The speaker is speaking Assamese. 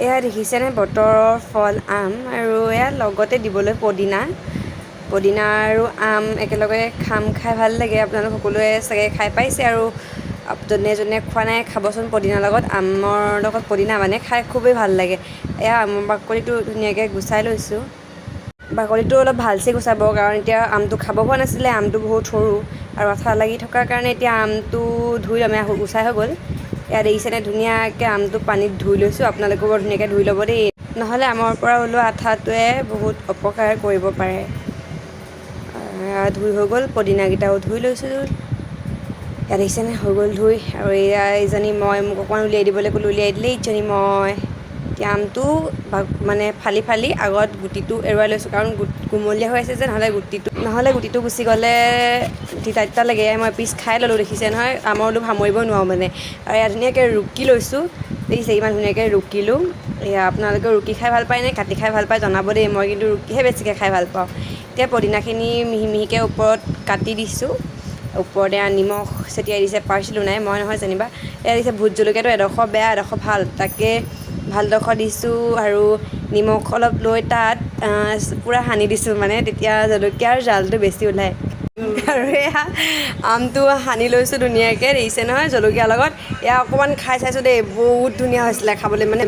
এয়া দেখিছেনে বতৰৰ ফল আম আৰু এয়া লগতে দিবলৈ পদিনা। পদিনা আৰু আম একেলগে খাম, খাই ভাল লাগে। আপোনালোক সকলোৱে চাগে খাই পাইছে আৰু যোনে যোনে খোৱা নাই, খাবচোন। পদিনাৰ লগত, আমৰ লগত পদিনা মানে খাই খুবেই ভাল লাগে। এয়া আমৰ বাকলিটো ধুনীয়াকৈ গুচাই লৈছোঁ। বাকলিটো অলপ ভালছে গুচাব, কাৰণ এতিয়া আমটো খাব হোৱা নাছিলে। আমটো বহুত সৰু আৰু আঠা লাগি থকাৰ কাৰণে এতিয়া আমটো ধুই ল'ম। এয়া গুচাই হৈ গ'ল। এয়া দেখিছেনে, ধুনীয়াকৈ আমটো পানীত ধুই লৈছোঁ। আপোনালোকেও বৰ ধুনীয়াকৈ ধুই ল'ব দেই, নহ'লে আমৰ পৰা ওলোৱা আঠাটোৱে বহুত অপকাৰ কৰিব পাৰে। এয়া ধুই হৈ গ'ল। পদিনাকেইটাও ধুই লৈছোঁ। ইয়াত দেখিছেনে, হৈ গ'ল ধুই। আৰু এয়া এইজনী মই, মোক অকণমান উলিয়াই দিবলৈ ক'লোঁ, উলিয়াই দিলে ইজনী মই। এতিয়া আমটো মানে ফালি ফালি আগত গুটিটো এৰুৱাই লৈছোঁ, কাৰণ কুমলীয়া হৈ আছে যে, নহ'লে গুটিটো গুচি গ'লে তিতা তিতা লাগে। মই পিচ খাই ল'লোঁ, দেখিছে নহয়। আমৰ লোভ সামৰিব নোৱাৰোঁ মানে। আৰু এয়া ধুনীয়াকৈ ৰুকি লৈছোঁ, দেখিছে, ইমান ধুনীয়াকৈ ৰুকিলোঁ। এয়া আপোনালোকে ৰুকি খাই ভাল পায় নে কাটি খাই ভাল পায়, জনাব দেই। মই কিন্তু ৰুকিহে বেছিকৈ খাই ভাল পাওঁ। এতিয়া পদিনাখিনি মিহি মিহিকৈ ওপৰত কাটি দিছোঁ। ওপৰতে নিমখ ছটিয়াই দিছে পাৰ্চিলো নাই মই নহয় যেনিবা। এয়া দিছে, ভোট জলকীয়াটো এডোখৰ বেয়া, এডোখৰ ভাল, তাকে ভালডোখৰ দিছোঁ আৰু নিমখ অলপ লৈ তাত পূৰা সানি দিছোঁ, মানে তেতিয়া জলকীয়াৰ জালটো বেছি ওলায়। আৰু এয়া আমটো সানি লৈছোঁ ধুনীয়াকৈ, দেখিছে নহয়, জলকীয়াৰ লগত। এয়া অকণমান খাই চাইছোঁ দেই, বহুত ধুনীয়া হৈছিলে খাবলৈ মানে।